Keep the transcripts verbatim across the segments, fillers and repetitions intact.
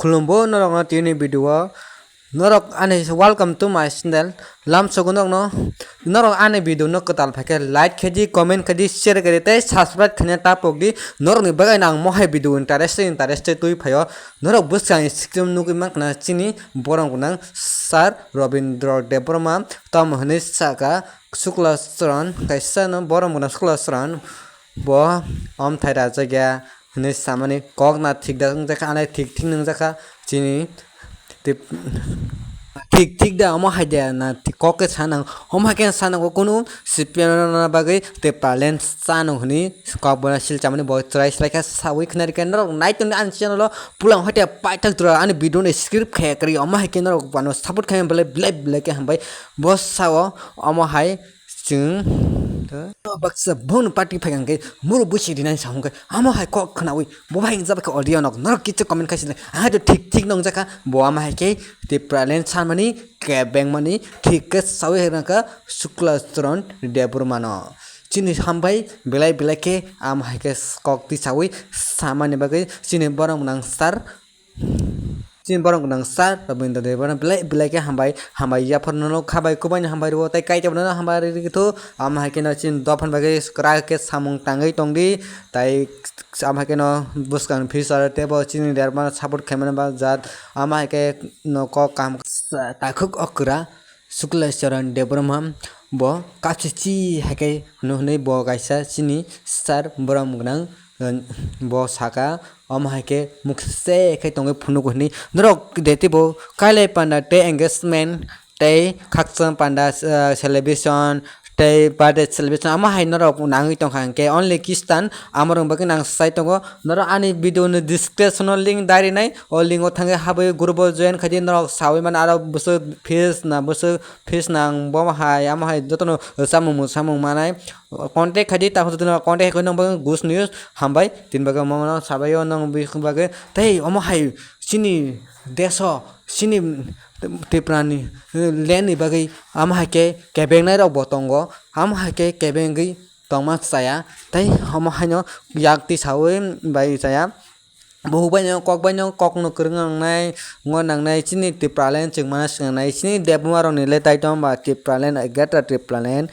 Khulumbo norokno tini video o. Norok ani welcome to my channel. Lamsogo norokno, norok ani video no kwtal phaikhe like khaidi, comment khaidi, share khaidi tei subscribe khaina ta pokdi. Norokni bagwi ang mohai video interesting interesting twi phaio. Norok bwskang screen nugwi mankha chini borok gwnang Sir Robindra Debbarma, tamo hwnwi saka Sukla Charan, kaisa no borok gwnang Sukla Charan, bo omthai rajak ya hwnwi samani kok na thik da wngjakha, anai thik thik nungjakha chini tei thik thik da omo hai da na thik kok khe sanang, omo hai khe sanang kunu C P M na bagwi tei palen sanang hwnwi kok bono sil chamani bo chwrai chwrai khe sawi khna rikha norok nai tongdi ani channel o pulang hoite paithak tura ani video no skip khe kwrwi omo hai khe norok bono support khe belai belai belai khe hambai bo sao omo hai. Chwng baksa bono party phai khe muru busi rinai sa hwnkhe amo hai kok khnawi bo bai hingjak khe audio nok norok kichu comment khai sini ang hai thik thik nong jakha bo ama hai khe Tipraland sanmani kebeng mani thik khe sawi hai rangkha Sukla Charan Debbarma no chini hambai belai belai khe ama hai khe kok tisawi samani bagwi chini borok nang sar. Chini borok nang sar Rabindra Debbarma belai belai khe hambai hambai yaphar no khabai kubai no hambai rwo tei kaitor no hambai rwgwtho. Ama hai kheno chini dophani bagwi kwrak khe samung tangwi tongdi tei ama hai kheno bwskang future tei bo chini derma support khaimani ba jat ama hai khe no kok kaham takhuk okra. Sukla Charan Debbarma bo kapsi chi hai khe hwnwi hwnwi bo kaisa chini sar borom gwnang, eh, bo saka omo hai khe mukse khe tongwi phunuk hwnwi norok de tei bo kailai panda tei engagement tei khakchang panda, eh, celebration tei birthday celebration omo hai norok nangwi tongkha hwnkhe only Christian amorok bagwi nang sai tongo. Norok ani video ni description o link darinai, o link o thangwi habwi group o join khaidi norok sawi mano aro bwswk fees na bwswk fees nang bo hai amo hai jotono samung samung manai contact khaidi tamo jotono contact khai nang bagwi good news hambai tin bagwi omo no sabai o nang bagwi tei omo hai chini deso chini Tripura ni land ni bagwi amo hai khe kebeng nai rok bo tongo amo hai khe kebengwi tongma chaya tei omo haino yak tisawi bai chaya. Buhuk bai no kok bai no kok no kwrwng nangnai ngo nangnai chini Tipraland chwng mana swngnai chini Debbarma rok ni le taitom ba Tipraland greater Tipraland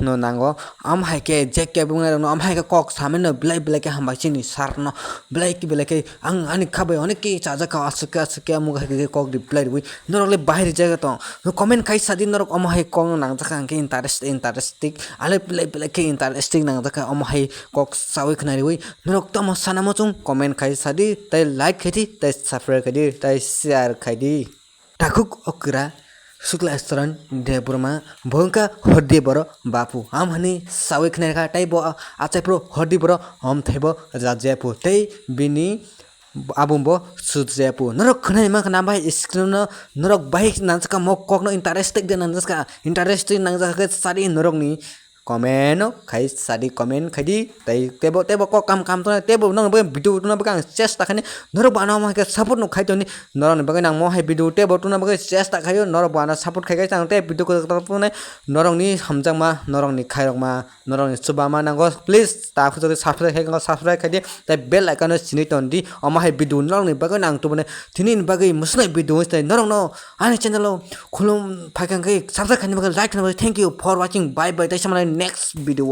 no nango. Am hai khe je kebeng nai rok no am hai khe kok samani no belai belai khe hambai chini sar no belai khe belai khe ang ani kha bai onek khe chajak kha aswk khe aswk khe amo hai khe kok reply rwui norok le bahai rijak tong comment khai sadi norok omo hai kok no nangjak kha hwnkhe interest interesting ale belai belai khe interesting nangjak kha omo hai kok sawi khwnai rwui. Norok tamo sana muchung comment khai sadi tei like khaidi tei subscribe khaidi tei share khaidi. Takhuk okra Sukla Charan Debbarma bo wngkha Hordi Boro Bapu. Am hani sawi khnaikha tei bo achai phuru Hordi Boro omthai bo rajyapu tei bini abung bo sujyapu. Norok khwnai mankha na bai screen no norok bai nangjak kha mo kok no interesting de nangjak kha interesting nangjak kha sadi norok ni comment no khai sadi comment khaidi tei tebo tebo kok kam kam tona tebo no bo video tona bo ang chesta khani norok bo ano hai khe support no khai toni norok ni bagwi nang mo hai video tebo tona bagwi chesta khaio norok bo ano support khai khai tang tei video ko tona norok ni hamjakma norok ni khairokma norok ni chubama nango please ta khujagwi subscribe khai subscribe khaidi tei bell icon no sini tondi omo hai video norok ni bagwi nang tubunai tini ni bagwi musnai video norok no ani channel o khulum phaikha khe subscribe khaina bagwi like khaina bagwi thank you for watching bye bye tei samani next video.